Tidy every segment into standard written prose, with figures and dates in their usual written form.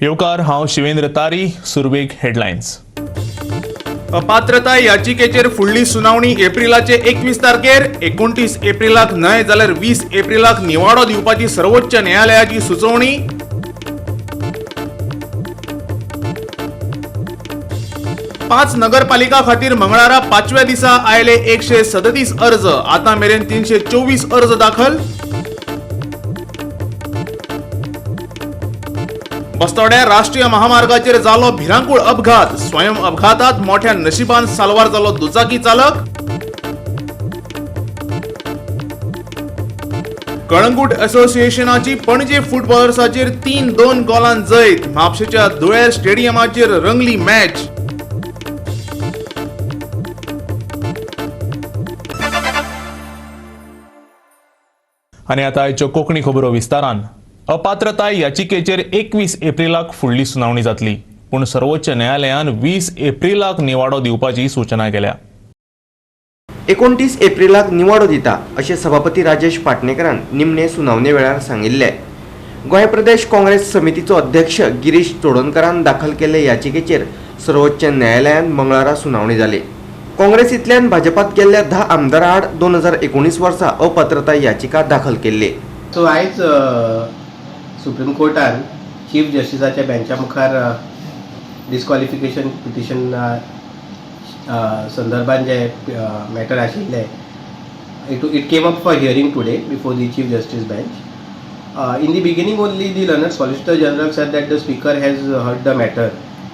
येवकार, हांव शिवेंद्र तारी. सुरवेक हेडलायन्स. अपात्रताय याचिकेचेर फुडली सुनावणी एप्रिलाचे 21 तारखेर. 29 एप्रिलाक न्हय जाल्यार 20 एप्रिलाक निवाडो दिवपाची सर्वोच्च न्यायालयाची सुचोवणी. पांच नगरपालिका खातीर मंगळारा पांचव्या दिसा आयले 137 अर्ज. आतां मेरेन 324 अर्ज दाखल. बस्तोड्या राष्ट्रीय महामार्गाचेर जालो भिरांकूळ अपघात. स्वयं अपघातात मोठ्या नशिबान साल्वार जालो दुचाकी चालक. कळंगूट असोसिएशनाची पणजे फुटबॉलर्साचेर 3-2 गोलान जैत. म्हापशेच्या धुळेर स्टेडियमाचेर रंगली मॅच. आनी आतां आयच्यो कोंकणी खबरो विस्तारान. अपात्रताय याचिकेचेर 21 एप्रिलाक फुडली सुनावणी जातली, पूण सर्वोच्च न्यायालयान 20 एप्रिलाक निवाडो दिवपाची सूचना केल्या. 29 एप्रिलाक निवाडो दिता अशें सभापती राजेश पाटणेकरान निमणे सुनावणे वेळार सांगिल्लें. गोंय प्रदेश काँग्रेस समितीचो अध्यक्ष गिरीश चोडणकरान दाखल केल्ले याचिकेचेर सर्वोच्च न्यायालयान मंगळारा सुनावणी जाली. काँग्रेसींतल्यान भाजपात गेल्ल्या 10 आमदारां आड 2019 वर्सा अपात्रताय याचिका दाखल केल्ली. सो आयज सुप्रीम कोर्टान चीफ जस्टिसाच्या बेंचा मुखार डिस्क्वॉलिफिकेशन पिटिशन संदर्भात जे मॅटर आशिल्लें, it came up for hearing today before the Chief Justice bench. In the beginning only, the learned Solicitor General said that the Speaker has heard the matter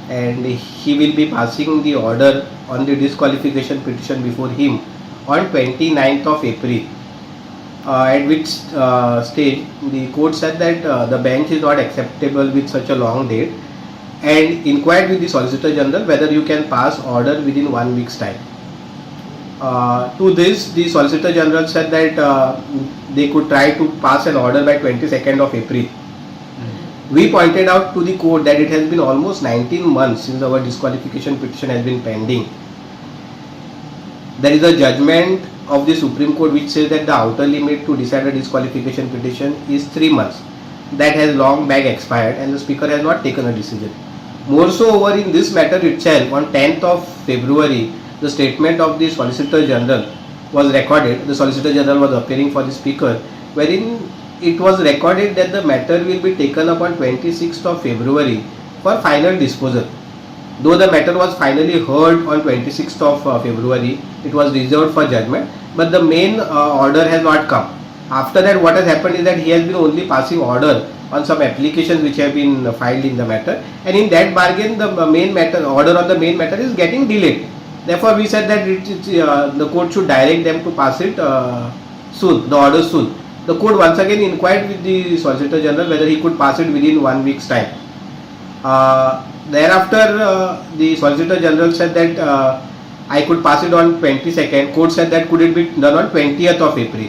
and he will be passing the order on the disqualification petition before him on 29th of April. At which stage the court said that the bench is not acceptable with such a long date and inquired with the Solicitor General whether you can pass order within 1 week's time. To this, the Solicitor General said that they could try to pass an order by 22nd of April. We pointed out to the court that it has been almost 19 months since our disqualification petition has been pending. There is a judgment of the Supreme Court which says that the outer limit to decide a disqualification petition is 3 months. That has long back expired and the Speaker has not taken a decision. More so over in this matter itself, on 10th of February, the statement of the Solicitor General was recorded. The Solicitor General was appearing for the Speaker, wherein it was recorded that the matter will be taken up on 26th of February for final disposal. Though the matter was finally heard on 26th of February, it was reserved for judgment, but the main order has not come. After that, what has happened is that he has been only passing order on some applications which have been filed in the matter, and in that bargain, the main matter, order on the main matter is getting delayed. Therefore, we said that the court should direct them to pass it soon, the order soon. The court once again inquired with the Solicitor General whether he could pass it within 1 week's time. Thereafter, the Solicitor General said that I could pass it on 22nd. Court said that could it be done on 20th of April.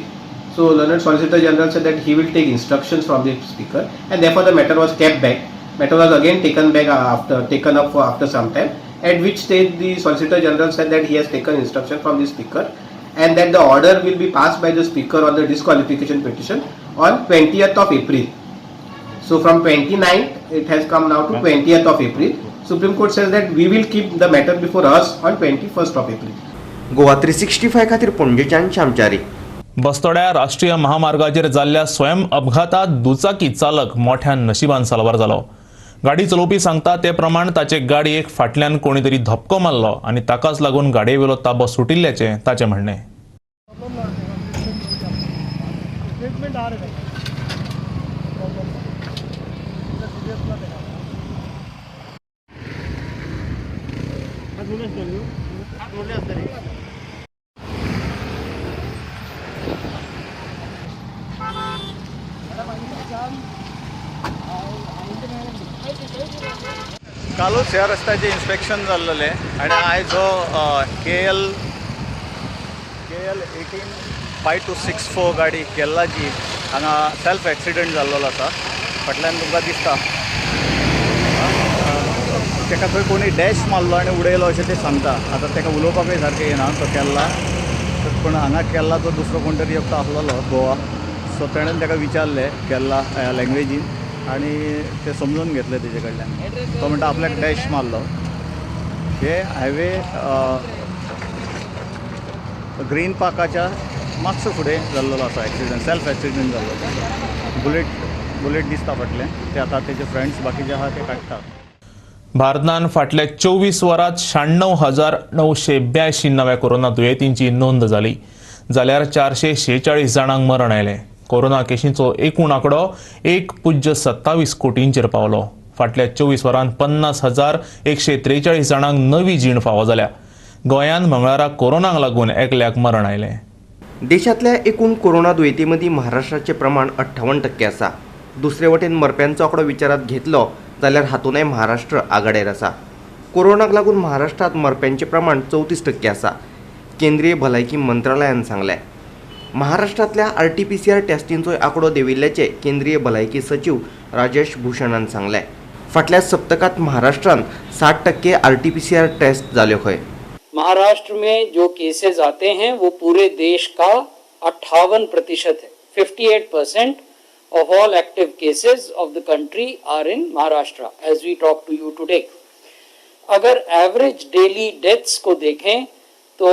So learned Solicitor General said that he will take instructions from the Speaker, and therefore the matter was kept back. Matter was again taken back after some time, at which stage the Solicitor General said that he has taken instruction from the Speaker and that the order will be passed by the Speaker on the disqualification petition on 20th of April. So from 29th it has come now to 20th of April. Supreme Court says that we will keep the matter before us on 21st of April. Goa 365 खातीर पणजेच्यान श्यामचारी. बस्तोड्या राष्ट्रीय महामार्गाचेर जाल्ल्या स्वयं अपघातात दुचाकी चालक मोठ्या नशिबान साल्वार जालो. गाडी चलोवपी सांगता ते प्रमाण ताचे गाडयेक फाटल्यान कोणी तरी धपको मारलो आनी ताकाच लागून गाडयेवेलो ताबो सुटिल्ल्याचें ताचें म्हणणें. कालूच ह्या रस्त्याचें इन्स्पेक्शन जाल्लें आनी आयज हो KL 18 5264 गाडी केरलाची हांगा सेल्फ एक्सिडंट जाल्लो आसा. फाटल्यान तुमकां दिसता ताका खंय कोणी डॅश मारलो आनी उडयलो अशें ते सांगता. आतां ताका उलोवपाकूय सारकें येना तो केरला, पूण हांगा केरलाचो दुसरो कोण तरी एकटो आसलेलो गोवा, सो तेणेन ताका विचारलें केरला ह्या लँग्वेजीन. आनी ते समजून घेतले तेजे कडल्यान. तो म्हणटा आपल्याक डॅश मारलो. हे हायवे ग्रीन पार्काच्या मातसो फुडें जाल्लो आसा एक्सिडंट, सेल्फ एक्सिडंट जाल्लो आसा. बुलेट दिसता फाटलें, ते आतां तेजे फ्रेंड्स बाकीचे आहा ते काडटा. भारतान फाटल्या 24 वरांत 96,982 नव्या कोरोना दुयेंतींची नोंद जाली, जाल्यार 446 जाणांक मरण आयलें. कोरोना केशींचो एकूण आंकडो 1.27 कोटींचेर पावलो. फाटल्या 24 वरांत 50,143 जाणांक नवी जीण फावो जाल्या. गोंयांत मंगळारा कोरोनाक लागून एकल्याक मरण आयलें. देशांतल्या एकूण कोरोना दुयेंती मदीं महाराष्ट्राचें प्रमाण 58% आसा. दुसरे वटेन मरप्यांचो आंकडो विचारांत घेतलो जाल्यार हातूंतय महाराष्ट्र आघाडेर आसा. कोरोनाक लागून महाराष्ट्रांत मरप्यांचें प्रमाण 34% आसा, केंद्रीय भलायकी मंत्रालयान सांगलें. महाराष्ट्रांतल्या RT-PCR टेस्टींचोय आंकडो देंविल्ल्याचें केंद्रीय भलायकी सचीव राजेश भूषणान सांगलें. फाटल्या सप्तकांत महाराष्ट्रांत 60% RT-PCR taste जाल्यो खंय. महाराष्ट्र में जो केसेस आते हैं वो पूरे देश का 58% है. 58% of all active cases of the country are in Maharashtra as we talk to you today. अगर एवरेज डेली डेथ्स को देखें तो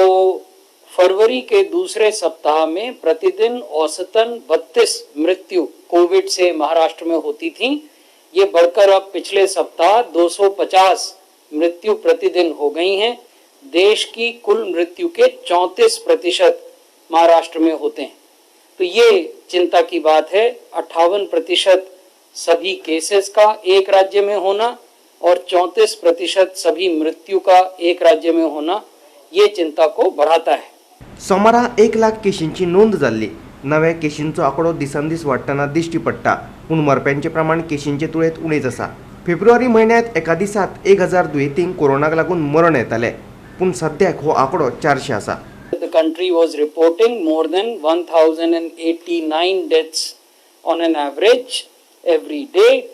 फरवरी के दूसरे सप्ताह में प्रतिदिन औसतन 32 मृत्यु कोविड से महाराष्ट्र में होती थी. ये बढ़कर अब पिछले सप्ताह 250 मृत्यु प्रतिदिन हो गई हैं. देश की कुल मृत्यु के 34% महाराष्ट्र में होते हैं. तो ये चिंता की बात है. 58% सभी केसेस का एक राज्य में होना और 34% सभी मृत्यु का एक राज्य में होना, ये चिंता को बढ़ाता है. सोमारा 1 लाख केशींची नोंद जाल्ली. नव्या केशींचो आंकडो दिसान दीस वाडटना दिश्टी पडटा, पूण मरप्यांचें प्रमाण केशींचे तुळेंत उणेच आसा. फेब्रुवारी म्हयन्यांत एका दिसांत 1000 दुयेंतींक कोरोनाक लागून मरण येतालें, पूण सद्याक हो आंकडो 400 आसा. The country was reporting more than 1089 deaths on an average every day,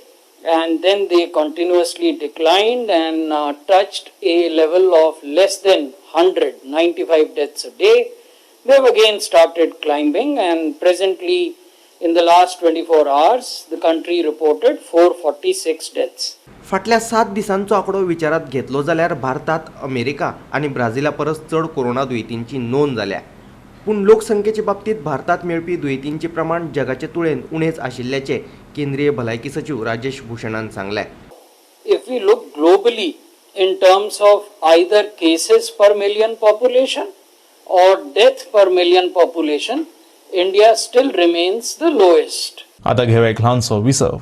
and then they continuously declined and touched a level of less than 195 deaths a day. They have again started climbing, and presently in the last 24 hours the country reported 446 deaths. फाटल्या 7 दिसांचो आंकडो विचारांत घेतलो जाल्यार भारतांत America आनी ब्राझिला परस चड कोरोना दुयेंतींची नोंद जाल्या. पूण लोकसंख्येचे बाबतींत भारतांत मेळपी दुयेंतींचें प्रमाण जगाचे तुळेन उणेच आशिल्ल्याचें केंद्रीय भलायकी सचीव राजेश भूषणान सांगलें. If we look globally in terms of either cases per million population or death per million population, India still remains the lowest. आता घेऊया एक ल्हानसो विसव.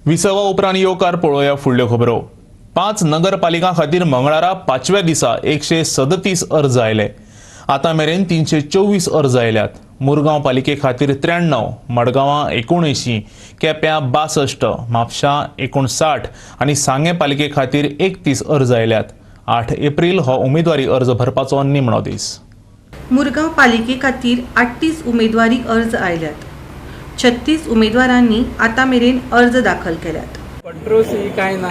विसवा उपरांत येवकार पळोवया फुडल्यो खबरो. 5 नगरपालिकां खातीर मंगळारा 5व्या दिसा 137 अर्ज आयले. आतां मेरेन 324 अर्ज आयल्यात. मुरगांव पालिके खातीर 93, मडगांवां 79, केप्यां 62, म्हापशां 59 आनी सांगें पालिके खातीर 31 अर्ज आयल्यात. 8 एप्रील हो उमेदवारी अर्ज भरपाचो निमणो दीस. मुरगांव पालिके खातीर 38 उमेदवारी अर्ज आयल्यात. 36 उमेदवारांनी आतां मेरेन अर्ज दाखल केल्यात. कंट्रोवर्सी कांय ना.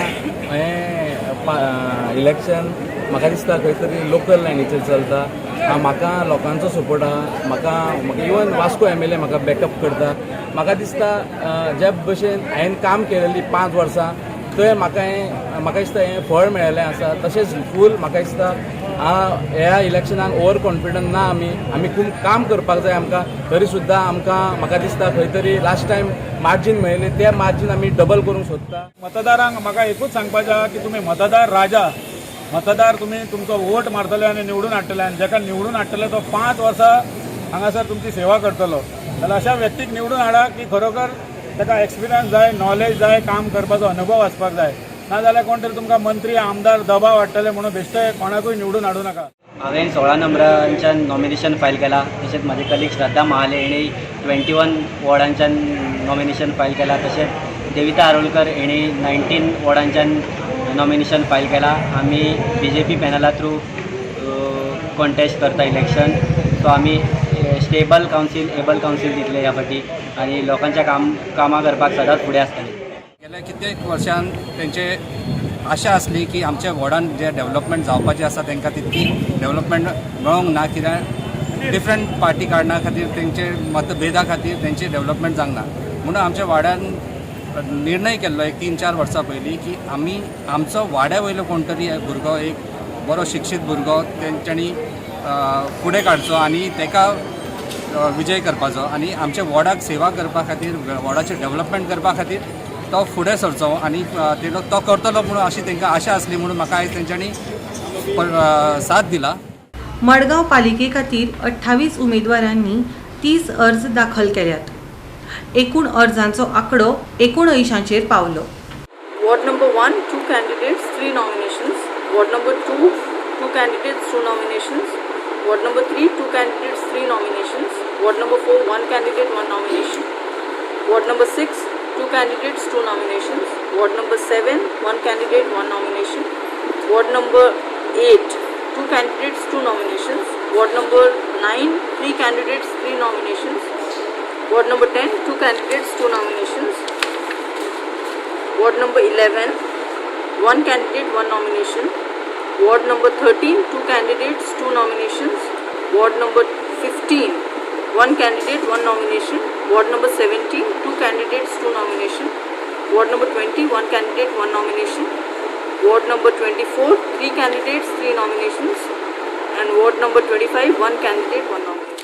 हें इलेक्शन म्हाका दिसता खंय तरी लोकल लायनीचेर चलता. म्हाका लोकांचो सपोर्ट आहा. म्हाका इवन वास्को MLA म्हाका बॅकअप करता. म्हाका दिसता ज्या भशेन हांवें काम केलेली 5 वर्सां थंय म्हाका हें म्हाका दिसता हें फळ मेळिल्लें आसा. तशेंच फूल म्हाका दिसता ह्या इलेक्शनाक ओवर कॉन्फिडंट ना. आमी आमी खूब काम करपाक जाय आमकां, तरी सुद्दां आमकां म्हाका दिसता खंय तरी लास्ट टायम मार्जीन मेळिल्लें तें मार्जीन आमी डबल करूंक सोदता. मतदारांक म्हाका एकूच सांगपाचें आहा की तुमी मतदार राजा, मतदार तुमी तुमचो वोट मारतले आनी निवडून हाडटले आनी जाका निवडून हाडटले तो 5 वर्सां हांगासर तुमची सेवा करतलो. जाल्यार अशा व्यक्तीक निवडून हाडा की खरोखर ताका एक्सपिरियन्स जाय, नॉलेज जाय, काम करपाचो अनुभव आसपाक जाय. नाजाल्यार कोण तरी तुमकां मंत्री आमदार दबाव हाडटले म्हणून बेश्टे कोणाकूय निवडून हाडूं नाका. हांवें 16 नंबरांच्यान नॉमिनेशन फायल केलां. तशेंच म्हाजे कलीग श्रद्धा महाले हेणी 21 वॉर्डांच्यान नॉमिनेशन फायल केलां. तशेंच देविता आरोलकर हेणी 19 वॉर्डांच्यान नॉमिनेशन फायल केलां. आमी BJP पॅनला थ्रू कॉन्टेस्ट करता इलेक्शन. सो आमी स्टेबल कावन्सील, एबल कावन्सील दितले ह्या फावटी आनी लोकांच्या कामां करपाक सदांच फुडें आसतले. गेल्या कित्येक वर्षान तेंचे आशा आसली की आमच्या वॉर्डान जे डेव्हलपमेंट जावपाचें आसा तांकां तितकी डेव्हलपमेंट मेळोंक ना, कित्याक डिफरंट पार्टी कारणा खातीर तेंचे मतभेदा खातीर तेंचे डेव्हलपमेंट जावंक ना. म्हणून आमच्या वाड्यान निर्णय केल्लो एक 3-4 वर्सां पयलीं की आमी आमचो वाड्या वयलो कोण तरी भुरगो, एक बरो शिक्षीत भुरगो तेंच्यांनी फुडें काडचो आनी तेका विजय करपाचो आनी आमच्या वॉर्डाक सेवा करपा खातीर, वॉर्डाचें डेव्हलपमेंट करपा खातीर तो फुडें सरचो आनी तो करतलो म्हणून अशी तांकां आशा आसली म्हणून म्हाका आयज तेंच्यांनी साथ दिला. मडगांव पालिके खातीर 28 उमेदवारांनी 30 अर्ज दाखल केल्यात. एकूण अर्जांचो आंकडो 79चेर पावलो. Ward number 1, 2 candidates, 3 nominations. Ward number 2, 2 candidates, 2 nominations. Ward number 3, 2 candidates, 3 nominations. Ward number 4, 1 candidate, 1 nomination. Ward number 6, 2 candidates, 2 nominations. Ward number 7, 1 candidate, 1 nomination. Ward number 8, 2 candidates, 2 nominations. Ward number 9, 3 candidates, 3 nominations. Ward number 10, 2 candidates, 2 nominations. Ward number 11, 1 candidate, 1 nomination. Ward number 13, 2 candidates, 2 nominations. Ward number 15, 1 candidate, 1 nomination. Ward number 17, 2 candidates, 2 nomination. Ward number 20, 1 candidate, 1 nomination. Ward number 24, 3 candidates, 3 nominations. And ward number 25, 1 candidate, 1 nomination.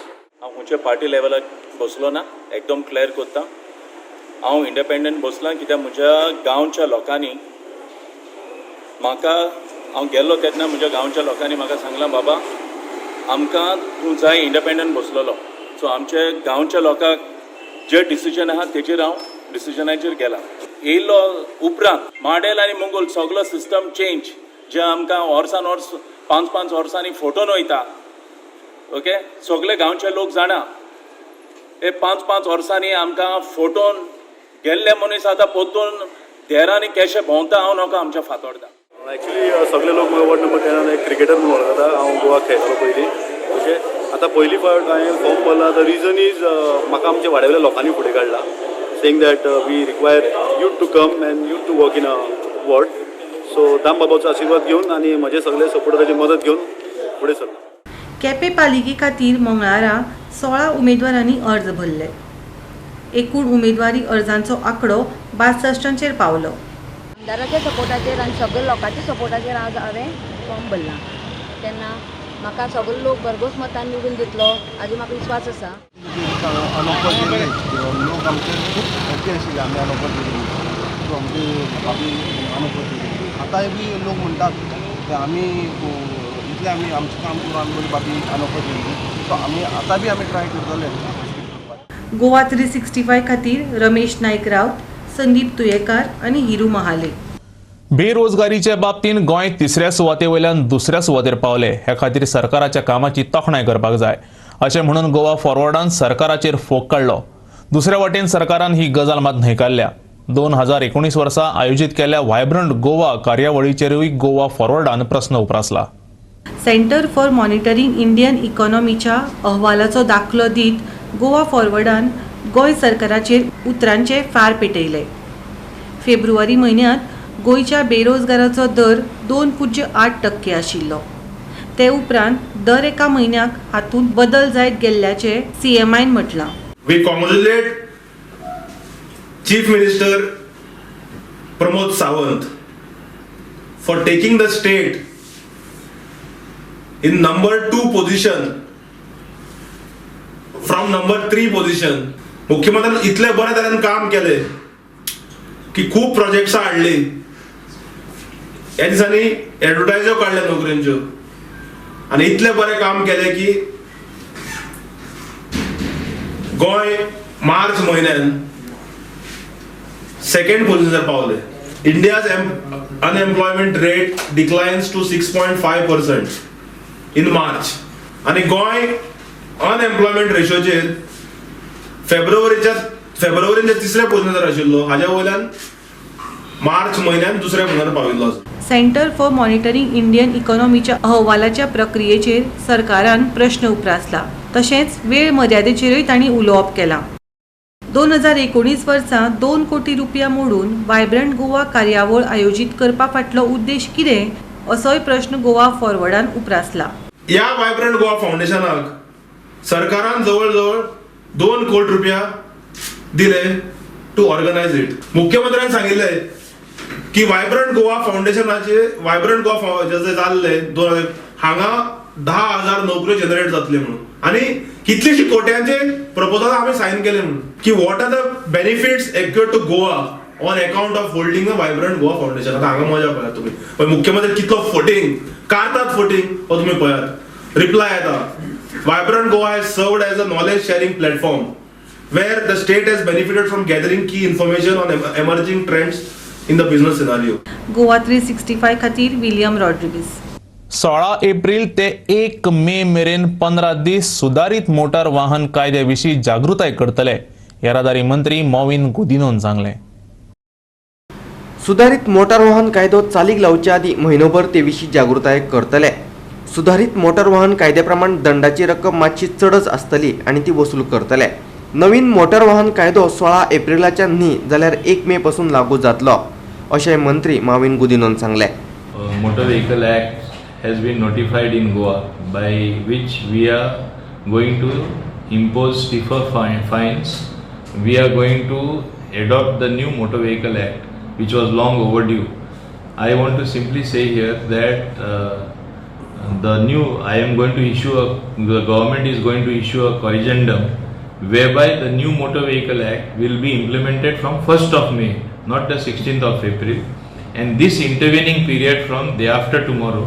हांव खंयच्या party लेवलाक बसलो ना, एकदम clear करता. हांव independent बसलां कित्याक म्हज्या गांवच्या लोकांनी म्हाका, हांव गेल्लो तेन्ना म्हज्या गांवच्या लोकांनी म्हाका सांगलां, बाबा आमकां तूं जाय इंडिपेंडंट बसलेलो. सो आमचे गांवच्या लोकांक जे डिसिजन आहा तेचेर हांव डिसिजनाचेर गेला. येयलो उपरांत माडेल आनी मंगोल सगलो सिस्टम चेंज, जे आमकां वर्सान वर्स 5-5 वर्सांनी फोटोन वयता. ओके, सगळे गांवचे लोक जाणा हे 5-5 वर्सांनी आमकां फोटोन गेल्ले मनीस आतां परतून देरांनी केशे भोंवता. हांव नाका आमच्या फातोर्डा. एक्चुली सगळे लोक म्हाका वॉर्ड नंबर 10 एक क्रिकेटर म्हणून वळखता. हांव गोवा खेळटलो पयलीं. ओके, आतां पयली फावट हांवें फॉर्म भरला. The reason is म्हाका आमच्या वाड्यावयल्या लोकांनी फुडें काडला, saying that we require youth to come and youth to work in a ward. So Dam बाबाचो आशिर्वाद घेवन आनी म्हजे सगळे सपोर्टराची मदत घेवन फुडें सरला. केपें पालिके खातीर मंगळारा 16 उमेदवारांनी अर्ज भरले. एकूण उमेदवारी अर्जांचो आंकडो 62चेर पावलो. आमदाराच्या सपोर्टाचेर आनी सगळे लोकांच्या सपोर्टाचेर आज हांवें फॉर्म भरला. तेन्ना म्हाका सगळे लोक भरघोस मतान निवडून दितलो हाजो म्हाका विस्वास आसा. लोक आमचे खूब हॅपी आशिल्ले आमी अनऑपॉर्च्युनिटी, सो आमची भाभी अनऑपॉर्च्युनिटी. आतांय बी लोक म्हणटात की आमी इतलें आमी आमचें काम करून आमी भाभी अनऑपॉर्च्युनिटी, सो आमी आतां बी आमी ट्राय करतले. गोवा 365 खातीर रमेश नायक रावत, संदीप तुयेकार आनी हिरू महाले. बेरोजगारीचे बाबतींत गोंय तिसऱ्या सुवाते वयल्यान दुसऱ्या सुवातेर पावले. हे खातीर सरकाराच्या कामाची तोखणाय करपाक जाय अशें म्हणून गोवा फॉरवर्डान सरकाराचेर फोग काडलो. दुसऱ्या वाटेन सरकारान ही गजाल मात न्हयकारल्या. 2019 वर्सा आयोजीत केल्ल्या व्हायब्रंट गोवा कार्यावळीचेरूय गोवा फॉरवर्डान प्रस्न उप्रासला. सेंटर फॉर मॉनिटरींग इंडियन इकॉनॉमीच्या अहवालाचो दाखलो दीत गोवा फॉरवर्डान गोंय सरकाराचेर उतरांचे फार पेटयले. फेब्रुवारी म्हयन्यांत गोंयच्या बेरोजगाराचो दर 2.8% आशिल्लो. ते उपरांत दर एका म्हयन्याक हातूंत बदल जायत गेल्ल्याचें सीएमआयन म्हटलां. We congratulate Chief Minister Pramod Sawant for taking the state in number 2 position from number 3 position. मुख्यमंत्र्यान इतले बरे तरेन काम केले की खूब प्रोजेक्ट्स हाडली, ह्या दिसांनी एडवर्टायज्यो काडल्या नोकऱ्यांच्यो आनी इतले बरें काम केलें की गोंय मार्च म्हयन्यान सेकंड पोझिशनार पावले. India's unemployment rate declines to 6.5% in March आनी गोंय अनएम्प्लॉयमेंट रेशोचेर फेब्रुवारीच्या तिसऱ्या पोझिशनार आशिल्लो. हाज्या वयल्यान मार्च म्हयन्यान दुसऱ्या पोझिशनार पाविल्लो आसा. सेंटर फॉर मॉनिटरींग इंडियन इकॉनॉमीच्या अहवालाच्या प्रक्रियेचेर सरकारान प्रश्न उप्रासला. तशेंच वेळ मर्यादेचेरूय तांणी उलोवप केलां. 2019 वर्सा 2 कोटी रुपया मोडून व्हायब्रंट गोवा कार्यावळ आयोजीत करपा फाटलो उद्देश कितें असोय प्रश्न गोवा फॉरवर्डान उप्रासला. ह्या व्हायब्रंट गोवा फावंडेशनाक सरकारान जवळ जवळ 2 कोटी रुपया दिले टू ऑर्गनायज it. मुख्यमंत्र्यान सांगिल्लें की वायब्रंट गोवा फाउंडेशनाचे, वायब्रंट गोवा जे जाल्ले 2000, हांगा 10,000 नोकऱ्यो जनरेट जातले म्हणून आनी कितलीशी कोट्यांचे प्रपोजल आमी सायन केले म्हणून की what are the benefits accrued to Goa on account of holding a Vibrant Goa Foundation. आता हांगा मजा पळयात तुमी. पण मुख्यमंत्री कितलो फटींग कारतात, फटींग हो तुमी पळयात. रिप्लाय येता, "Vibrant Goa has served as a knowledge sharing platform where the state has benefited from gathering key information on emerging trends in the business scenario." Goa 365 खातीर विलियम रॉड्रिगीस. 16 एप्रिल ते 1 मे मेरेन 15 दीस सुदारीत मोटार वाहन कायद्या विशीं जागृताय करतले, येरादारी मंत्री मॉविन गुदिनोन सांगलें. सुदारीत मोटार वाहन कायदो चालीक लावचे आदीं म्हयनोभर ते विशीं जागृताय करतले. सुदारीत मोटार वाहन कायद्या प्रमाण दंडाची रक्कम मातशी चडच आसतली आनी ती वसूल करतले. नवीन मोटार वाहन कायदो 16 एप्रिलाच्यान न्ही जाल्यार 1 मे पासून लागू जातलो, अशें मंत्री माविन गुदिनोन सांगलें. Motor Vehicle Act has been notified in Goa, by which we are going to impose stiffer fines. We are going to adopt the new Motor Vehicle Act, which was long overdue. I want to simply say here that the new, I am going to issue a, the government is going to issue a corrigendum whereby the new Motor Vehicle Act will be implemented from 1st of May, not the 16th of April. And this intervening period from day after tomorrow,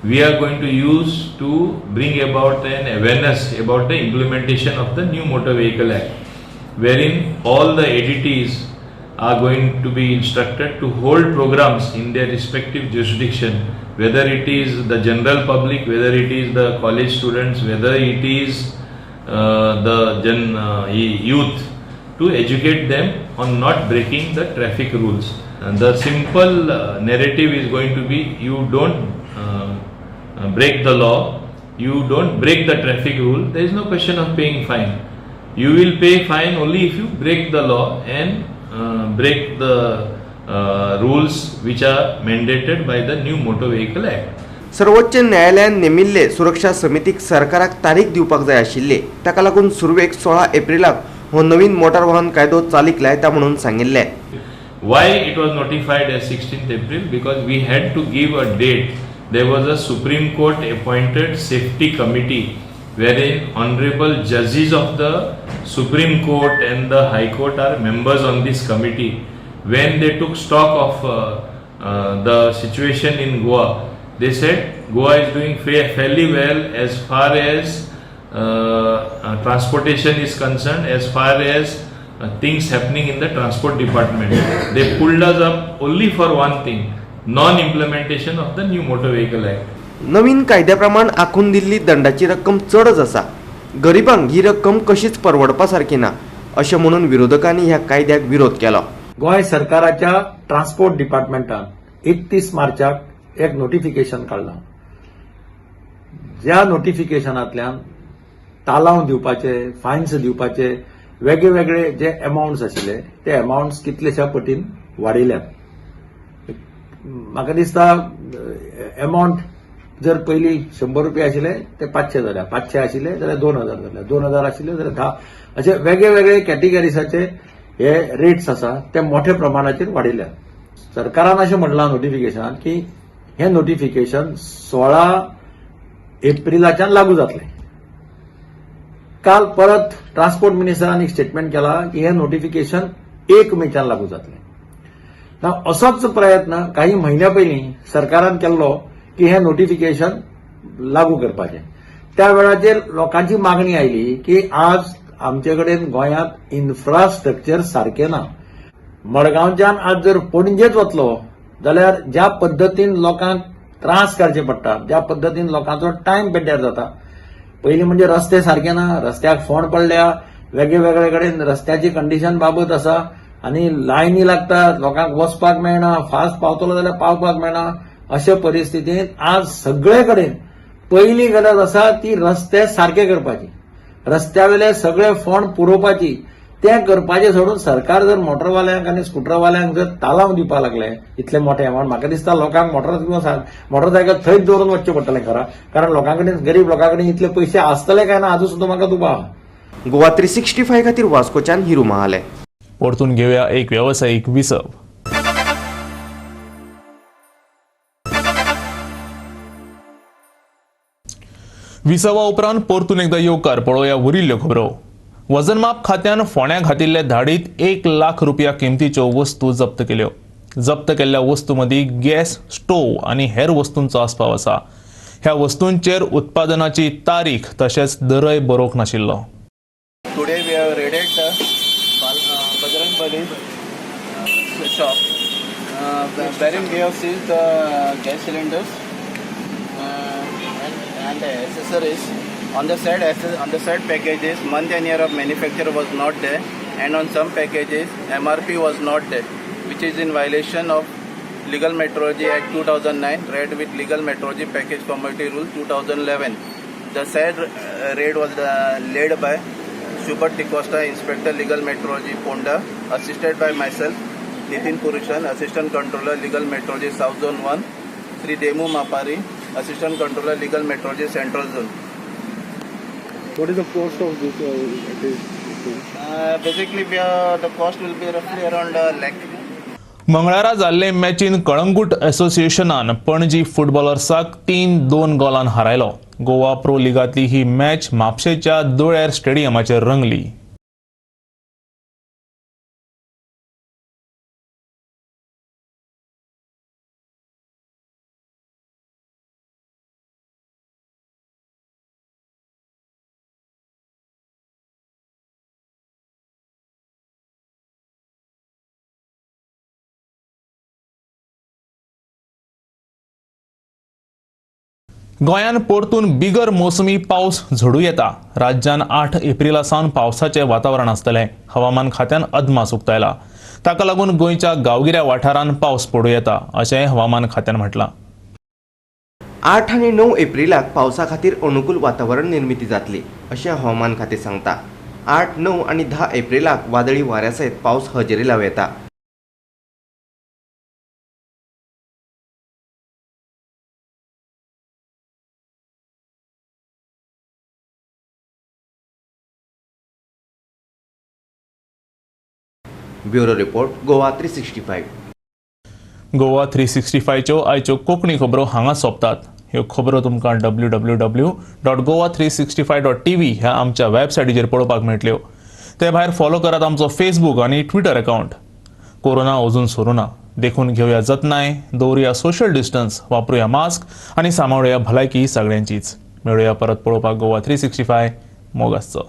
we are going to use to bring about an awareness about the implementation of the new Motor Vehicle Act, wherein all the ADTs are going to be instructed to hold programs in their respective jurisdiction, whether it is the general public, whether it is the college students, whether it is the youth, to educate them on not breaking the traffic rules. And the simple narrative is going to be, you don't break the law, you don't break the traffic rule, there is no question of paying fine. You will pay fine only if you break the law and break the rules which are mandated by the new Motor Vehicle Act. सर्वोच्च न्यायालयान नेमिल्ले सुरक्षा समितीक सरकाराक तारीख दिवपाक जाय आशिल्ली. ताका लागून सुरवेक 16 एप्रिलाक हो नवीन मोटार वाहन कायदो चालीक लायता म्हणून सांगिल्लें. Why it was notified as 16th April? Because we had to give a date. There was a Supreme Court appointed safety committee wherein honorable judges of the Supreme Court and the High Court are members on this committee. When they took stock of the situation in Goa, they said Goa is doing fairly well as far as transportation is concerned, as far as things happening in the transport department. They pulled us up only for one thing, non-implementation of the new Motor Vehicle Act. नवीन कायद्या प्रमाण आखून दिल्ली दंडाची रक्कम चडच आसा, गरिबांक ही रक्कम कशीच परवडपा सारकी ना, अशें म्हणून विरोधकांनी ह्या कायद्याक विरोध केलो. गोंय सरकाराच्या ट्रान्सपोर्ट डिपार्टमेंटान 31 मार्चाक एक नोटिफिकेशन काडलां, ज्या नोटिफिकेशनांतल्यान तालांव दिवपाचे, फायन्स दिवपाचे वेगळे वेगळे जे अमावंट्स आशिल्ले ते अमावंट्स कितलेशा पटीन वाडयल्यात. म्हाका दिसता अमावंट जर पयलीं 100 रुपया आशिल्ले ते 500 जाल्या, 500 आशिल्ले जाल्यार 2000 जाल्या, 2000 आशिल्ले जाल्यार 10, अशे वेगळे वेगळे कॅटेगरीजाचे हे रेट्स आसा ते मोठ्या प्रमाणाचेर वाडयल्यात. सरकारान अशें म्हणलां नोटिफिकेशनान की हें नोटिफिकेशन 16 एप्रिलाच्यान लागू जातलें. काल परत ट्रान्सपोर्ट मिनिस्टरान एक स्टेटमेंट केला की हें नोटिफिकेशन 1 मेच्यान लागू जातलें. ना, असोच प्रयत्न काही म्हयन्या पयलीं सरकारान केल्लो की हें नोटिफिकेशन लागू करपाचें. त्या वेळाचेर लोकांची मागणी आयली की आज आमचे कडेन गोंयांत इन्फ्रास्ट्रक्चर सारकें ना. मडगांवच्यान आज जर पणजेच वतलो जाल्यार ज्या पद्दतीन लोकांक त्रास काडचे पडटा, ज्या पद्दतीन लोकांचो टायम पेड्ड्यार जाता, पयलीं म्हणजे रस्ते सारके ना, रस्त्याक फोंड पडल्या, वेगळे वेगळे कडेन रस्त्याची कंडिशन बाबत आसा आनी लायनी लागतात, लोकांक वचपाक मेळना, फास्ट पावतलो जाल्यार पावपाक मेळना. अशे परिस्थितींत आज सगळे कडेन पयली गरज आसा ती रस्ते सारके करपाची, रस्त्यावेले सगळे फोंड पुरोवपाची. तें करपाचें सोडून सरकार जर मोटरवाल्यांक आनी स्कुटरवाल्यांक जर तालांव दिवपाक लागले इतले मोठे अमावंट, म्हाका दिसता लोकांक मोटरसायकल थंयच दवरून वचचें पडटलें घरा, कारण लोकां कडेन, गरीब लोकां कडेन इतले पयशे आसतले काय ना आजून सुद्दां म्हाका दुबाव. गोवा 365 खातीर वास्कोच्यान हिरू महाले. परतून घेवया एक वेवसायीक विसव. विसवा उपरांत परतून एकदा येवकार पळोवया उरिल्ल्यो खबरो. वजनमाप खात्यान फोंड्या घातिल्ले धाडीत 1 लाख रुपया किमतीच्यो वस्तू जप्त केल्यो. जप्त केल्ल्या वस्तू मदीं गॅस स्टोव आनी हेर वस्तूंचो आस्पाव आसा. ह्या वस्तूंचेर उत्पादनाची तारीख तशेंच दरय बरोवंक नाशिल्लो. Today we have raided the Bajrang Bali shop, wherein we have seized the gas cylinders and the accessories. On the side packages, month and year of manufacture was not there, and on some packages MRP was not there, which is in violation of Legal Metrology Act 2009, read with Legal Metrology Package Committee Rule 2011. The said raid was led by Shubhat D'Costa, Inspector Legal Metrology Ponda, assisted by myself, Nitin Purushan, Assistant Controller Legal Metrology South Zone 1, Sri Demu Mapari, Assistant Controller Legal Metrology Central Zone. What is the cost of this? Basically, the cost will be roughly around a lakh. मंगळारा जाल्ले मॅचीन कळंगूट असोसिएशनान पणजी फुटबॉलर्साक 3-2 गोलान हारायलो. Goa pro लिगांतली ही match म्हापशेच्या दोळेर स्टेडियमाचेर रंगली. गोंयांत परतून बिगर मोसमी पावस झडू येता. राज्यान 8 एप्रिला सावन पावसाचें वातावरण आसतलें. हवामान खात्यान अदमास उक्तायला. ताका लागून गोंयच्या गांवगिऱ्या वाठारांत पावस पडूं येता अशें हवामान खात्यान म्हटलां. 8 आनी 9 एप्रिलाक पावसा खातीर अनुकूल वातावरण निर्मिती जातली अशें हवामान खातें सांगता. 8, 9 आनी 10 एप्रिलाक वादळी वाऱ्या सयत पावस हजेरी लावं येता. Bureau report, Goa 365. Goa 365च्यो आयच्यो कोंकणी खबरो हांगा सोंपतात. ह्यो खबरो तुमकां www.goa365.tv ह्या आमच्या वेबसायटीचेर पळोवपाक मेळटल्यो. ते भायर फॉलो करात आमचो फेसबूक आनी ट्विटर अकावंट. कोरोना अजून सोरूना, देखून घेवया जतनाय, दवरुया सोशल डिस्टन्स, वापरुया मास्क आनी सांबाळुया भलायकी सगळ्यांचीच. मेळुया परत पळोवपाक गोवा 365. मोग आसचो.